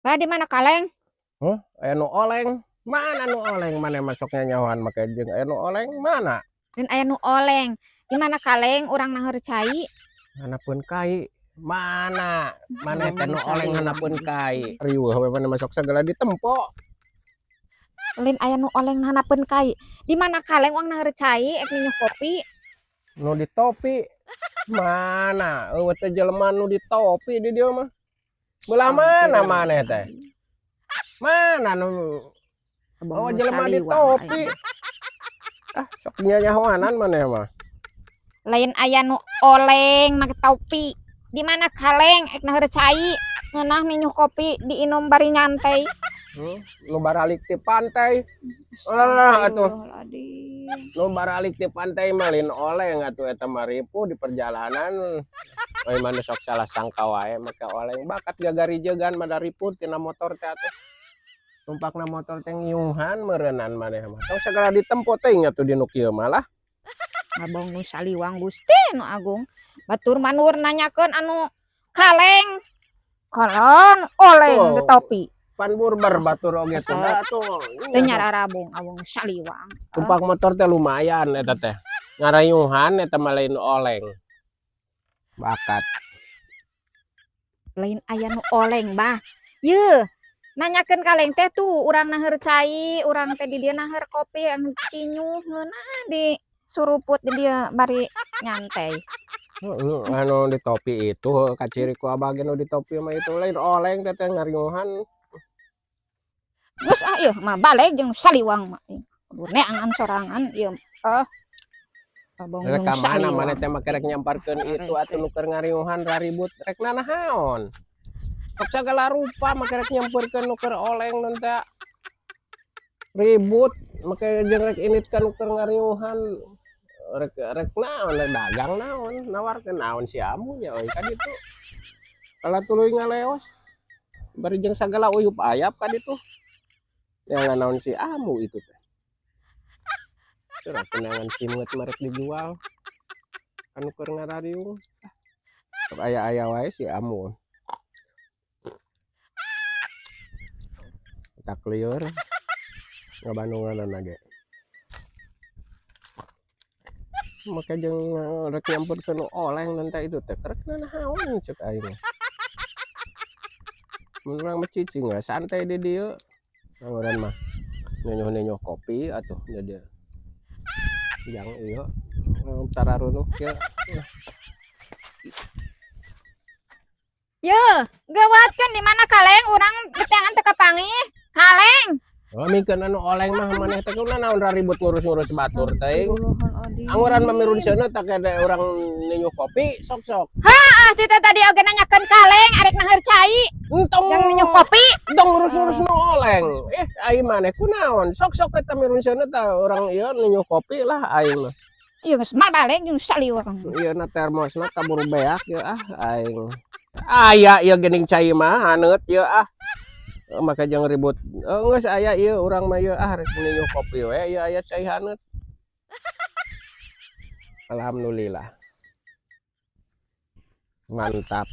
Bah, di mana kaleng? Huh? Aya nu oleng. Mana nu oleng? Mana masuknya nyahoan make jeung aya nu oleng mana? Dan aya nu oleng. Di mana kaleng urang naheur cai? Hanapeun kai. Mana? Mana teh nu oleng hanapeun kai? Riweuh we mana masuk segala ditempo. Lain aya nu oleng hanapeun kai. Di mana kaleng urang naheur cai ek minum kopi? Nu di topi. Mana? Eueuh teh jelema nu di topi di dieu mah. Belah mana maneh teh? Mana nu oh jelema di topi. Ah, sok nyanyahoanan maneh mah. Lain aya nu oleng make topi. Di mana kaleng ek naheur cai? Ngeunah ninyuh kopi diinum bari nyantai. Nu baralik ti pantai. Alah atuh. Nu baralik ti pantai mah lain oleng atuh eta mah ripuh di perjalanan. Euy mana sok salah sangka wae make oleng bakat gagarijegan mah da ripuh tina motor teh atuh. Tumpakna motor teh ngiuhan meureunnan maneh mah. Tong sagala ditempo teuing atuh di nu kieu mah lah. Abong nu saliwang Gusti nu agung. Batur manur nanyakeun anu kaleng. Kalon oleng di topi. Pan burber batur oge teh atuh. Teu nyararabung abong saliwang. Tumpak motor teh lumayan eta teh. Ngarayuhan eta mah lain oleng. Bakat. Lain aya nu oleng bah. Yeuh, nanyakeun kaleng teh tuh urang naheur cai, urang teh di dieu naheur kopi yang tinyuh ngeunah di suruput di dieu bari nyantai. Heeh, anu di topi itu kaciri ku abah ge nu di topi mah itu lain oleng teh teh ngariuhan. Geus ah ieu mah balik jeung saliwang mah. Kudu neangan sorangan ieu. Ah. Abong Rek ka mana saliwang. Maneh teh make rek nyamparkeun itu atuh nu keur ngariuhan raribut rek nanahaon. Sok sagala rupa make rek nyamperkeun nu keur oleng nun teh. Ribut make jeung rek init ka nu keur ngariuhan. Rek rek naon rek dagang naon nawarkeun naon si amu nya euy ka ditu. Kalah tuluy ngaleos. Bari jeung sagala uyup ayap ka ditu. Neangan naon si amu itu teh. Teu neangan simeut mah rek dijual. Anu keur ngarariung. Sok aya-aya wae si amu. Tak lieur ngabandunganna ge. Make jeung rek nyamperkeun nu oleng nun teh itu teh rek nanahaon ceuk aing. Mun urang mah cicing we santai di dieu. Urang mah nenyuh-nenyuh kopi atuh di dieu. Jang ieu tararunuh kieu. Yeuh, geuwatkeun di mana kaleng urang diteangan teu kapanggih. Kaleng. Oh, mikeun anu oleng mah maneh teh kunaon naon raribut ngurus-ngurus batur teuing. Anguran mah mirun seuneu tak ada urang ninyuh kopi sok-sok. Hah, ti teh tadi oge nanyakeun kaleng arek naheur cai. Entong Yang ninyuh kopi. Entong ngurus-ngurus nu oleng. Ai maneh kunaon? Sok-sok eta mirun seuneu tah urang ieu ninyuh kopi lah aing mah. Ieu geus mal balik jeung saliwang. Ieu na termosna kaburu beak ieu ah aing. Aya ieu geuning cai mah haneut ieu ah. Maka jangan ribut. Geus aya ieu urang mah ieu ah rek ninyuh kopi we ieu aya cai haneut. Alhamdulillah. Mantap.